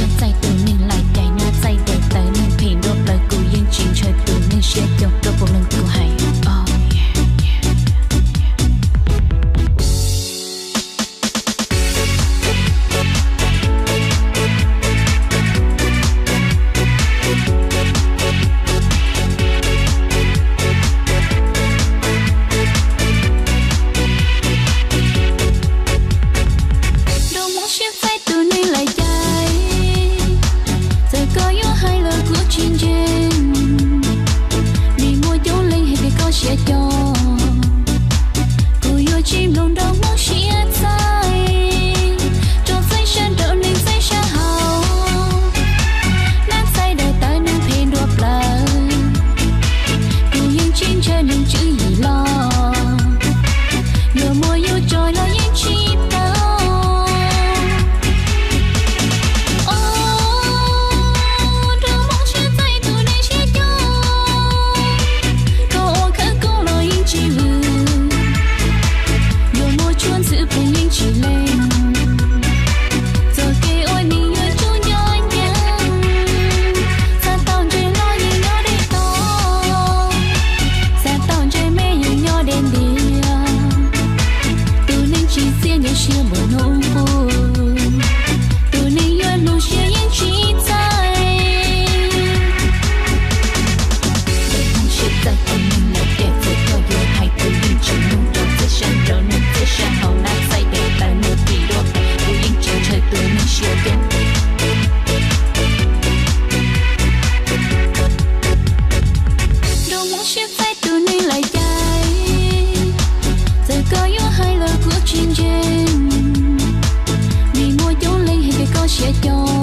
Txaij tus neeg laim cai, nab txaij daim tawv, neeg phem nruab plawv, kuv yeej tsis ntshaw tus neeg siab coob, rau puas mloog kuv hais. Nraug Hmoob siab txaij tus neeg laim cai, txawm koj yuav hais los kuv tsis ntseeg. Vim muaj coob leej hais tias koj siab coob, kuv yuav tsis mloog nraug Hmoob siab txaij. Rau txaij sab nraud neeg txaij sab hauv, nab txaij daim tawv neeg phem nruab plawv, kuv yeej tsis ntshaw neeg tswv yim los, yuav muab yus tso los yeej tsis tau. Nraug Hmoob siab txaij tus neeg siab coob, koj ua khawv koob los yeej tsis vwm, yuav muab tshuaj ntxhwb pheej yeej tsis lees. Txoj kev ua neeg yuav tsum nco ntsoov, xav tau ntses loj yeej nyob deb tog, xav tau ntses me yeej nyob deb ntiag. Tus neeg tsis txiaj nyob siab npaum hnub qub, tus neeg yuav hlub siab yeej tsis txaij. Nraug Hmoob siab txaij tus neeg laim cai, txawm koj yuav hais kuv yeej tsis mloog, rau txaij sab nraud neeg txaij sab hauv, nab txaij daim tawv neeg phem nruab plawv, kuv yeej tsis ntshaw tus neeg siab coob. Nraug Hmoob siab txaij tus neeg laim cai, txawm koj yuav hais los kuv tsis ntseeg. Vim muaj coob leej hais tias koj siab coob,